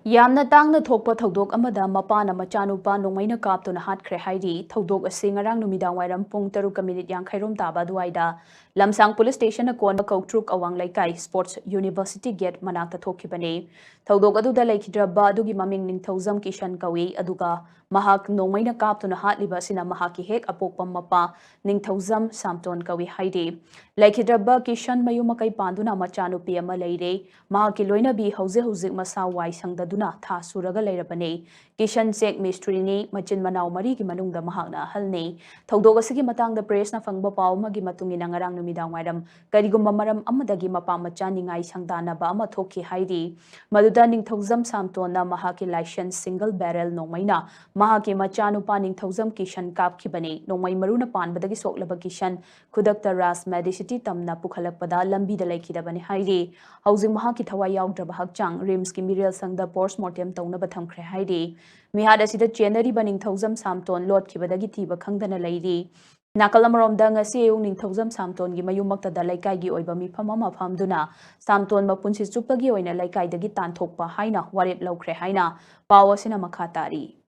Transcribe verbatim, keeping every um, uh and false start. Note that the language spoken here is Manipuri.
ꯌꯥꯝꯅ ꯇꯥꯡꯅ ꯊꯣꯛꯄ ꯊꯧꯗꯣꯛ ꯑꯃꯗ ꯃꯄꯥꯅ ꯃꯆꯥꯅꯨꯄꯥ ꯅꯣꯡꯃꯩꯅ ꯀꯥꯞꯇꯨꯅ ꯍꯥꯠꯈ꯭ꯔꯦ ꯍꯥꯏꯔꯤ꯫ ꯊꯧꯗꯣꯛ ꯑꯁꯤ ꯉꯔꯥꯡ ꯅꯨꯃꯤꯗꯥꯡ ꯋꯥꯏꯔꯝ ꯄꯨꯡ ꯇꯔꯨꯛꯀ ꯃꯤꯅꯤꯠ ꯌꯥꯡꯈꯩꯔꯣꯝ ꯇꯥꯕ ꯑꯗꯨꯋꯥꯏꯗ ꯂꯝꯁꯥꯡ ꯄꯨꯂꯤꯁ ꯁ꯭ꯇꯦꯁꯟ ꯑꯀꯣꯟꯕ ꯀꯧꯇ꯭ꯔꯨꯛ ꯑꯋꯥꯡ ꯂꯩꯀꯥꯏ ꯁ꯭ꯄꯣꯔꯠꯁ ꯌꯨꯅꯤꯚꯔꯁꯤꯇꯤ ꯒꯦꯠ ꯃꯅꯥꯛꯇ ꯊꯣꯛꯈꯤꯕꯅꯤ꯫ ꯊꯧꯗꯣꯛ ꯑꯗꯨꯗ ꯂꯩꯈꯤꯗ꯭ꯔꯕ ꯑꯗꯨꯒꯤ ꯃꯃꯤꯡ ꯅꯤꯡꯊꯧꯖꯝ ꯀꯤꯁꯟ ꯀꯧꯏ, ꯑꯗꯨꯒ ꯃꯍꯥꯛ ꯅꯣꯡꯃꯩꯅ ꯀꯥꯞꯇꯨꯅ ꯍꯥꯠꯂꯤꯕ ꯑꯁꯤꯅ ꯃꯍꯥꯛꯀꯤ ꯍꯦꯛ ꯑꯄꯣꯛꯄ ꯃꯄꯥ ꯅꯤꯡꯊꯧꯖꯝ ꯁꯥꯝꯇꯣꯟ ꯀꯧꯏ ꯍꯥꯏꯔꯤ꯫ ꯂꯩꯈꯤꯗ꯭ꯔꯕ ꯀꯤꯁꯟ ꯃꯌꯨꯝ ꯃꯀꯩ ꯄꯥꯟꯗꯨꯅ ꯃꯆꯥꯅꯨꯄꯤ ꯑꯃ ꯂꯩꯔꯦ꯫ ꯃꯍꯥꯛꯀꯤ ꯂꯣꯏꯅꯕꯤ ꯍꯧꯖꯤꯛ ꯍꯧꯖꯤꯛ ꯃꯁꯥ ꯋꯥꯏ ꯁꯪꯗꯗꯨꯅ ꯊꯥ ꯁꯨꯔꯒ ꯂꯩꯔꯕꯅꯤ꯫ ꯀꯤꯁꯟ ꯆꯦꯛ ꯃꯤꯁꯇ꯭ꯔꯤꯅꯤ꯫ ꯃꯆꯤꯟ ꯃꯅꯥꯎ ꯃꯔꯤꯒꯤ ꯃꯅꯨꯡꯗ ꯃꯍꯥꯛꯅ ꯑꯍꯜꯅꯤ꯫ ꯊꯧꯗꯣꯛ ꯑꯁꯤꯒꯤ ꯃꯇꯥꯡꯗ ꯄ꯭ꯔꯦꯁꯅ ꯐꯪꯕ ꯄꯥꯎ ꯑꯃꯒꯤ ꯃꯇꯨꯡ ꯏꯟꯅ ꯉꯔꯥꯡ ꯅꯨꯃꯤꯗꯥꯡ ꯋꯥꯏꯔꯝ ꯀꯔꯤꯒꯨꯝꯕ ꯃꯔꯝ ꯑꯃꯗꯒꯤ ꯃꯄꯥ ꯃꯆꯥ ꯅꯤꯡꯉꯥꯏ ꯁꯪꯗꯥꯅꯕ ꯑꯃ ꯊꯣꯛꯈꯤ ꯍꯥꯏꯔꯤ꯫ ꯃꯗꯨꯗ ꯅꯤꯡꯊꯧꯖꯝ ꯁꯥꯝꯇꯣꯟꯅ ꯃꯍꯥꯛꯀꯤ ꯂꯥꯏꯁꯦꯟꯁ ꯁꯤꯡꯒꯜ ꯕꯦꯔꯦꯜ ꯅꯣꯡꯃꯩꯅ ꯃꯍꯥꯛꯀꯤ ꯃꯆꯥꯅꯨꯄꯥ ꯅꯤꯡꯊꯧꯖꯝ ꯀꯤꯁꯟ ꯀꯥꯞꯈꯤꯕꯅꯤ꯫ ꯅꯣꯡꯃꯩ ꯃꯔꯨꯅ ꯄꯥꯟꯕꯗꯒꯤ ꯁꯣꯛꯂꯕ ꯀꯤꯁꯟ ꯈꯨꯗꯛꯇ ꯔꯥꯖ ꯃꯦꯗꯤꯁꯤꯇꯤ ꯇꯝꯅ ꯄꯨꯈꯠꯂꯛꯄꯗ ꯂꯝꯕꯤꯗ ꯂꯩꯈꯤꯗꯕꯅꯤ ꯍꯥꯏꯔꯤ꯫ ꯍꯧꯖꯤꯛ ꯃꯍꯥꯛꯀꯤ ꯊꯋꯥꯏ ꯌꯥꯎꯗ꯭ꯔꯕ ꯍꯛꯆꯥꯡ ꯔꯤꯝꯁꯀꯤ ꯃꯤꯔꯦꯜ ꯁꯪꯗ ꯄꯣꯁꯃꯣꯔꯇꯦꯝ ꯇꯧꯅꯕ ꯊꯝꯈ꯭ꯔꯦ ꯍꯥꯏꯔꯤ꯫ ꯃꯤꯍꯥꯠ ꯑꯁꯤꯗ ꯆꯦꯟꯅꯔꯤꯕ ꯅꯤꯡꯊꯧꯖꯝ ꯁꯥꯝꯇꯣꯟ ꯂꯣꯠꯈꯤꯕꯗꯒꯤ ꯊꯤꯕ ꯈꯪꯗꯅ ꯂꯩꯔꯤ꯫ ꯅꯥꯀꯜ ꯑꯃꯔꯣꯝꯗ ꯉꯁꯤ ꯑꯌꯨꯛ ꯅꯤꯡꯊꯧꯖꯝ ꯁꯥꯝꯇꯣꯟꯒꯤ ꯃꯌꯨꯝꯃꯛꯇꯗ ꯂꯩꯀꯥꯏꯒꯤ ꯑꯣꯏꯕ ꯃꯤꯐꯝ ꯑꯃ ꯐꯝꯗꯨꯅ ꯁꯥꯝꯇꯣꯟ ꯃꯄꯨꯟꯁꯤ ꯆꯨꯞꯄꯒꯤ ꯑꯣꯏꯅ ꯂꯩꯀꯥꯏꯗꯒꯤ ꯇꯥꯟꯊꯣꯛꯄ ꯍꯥꯏꯅ ꯋꯥꯔꯦꯞ ꯂꯧꯈ꯭ꯔꯦ ꯍꯥꯏꯅ ꯄꯥꯎ ꯑꯁꯤꯅ ꯃꯈꯥ ꯇꯥꯔꯤ꯫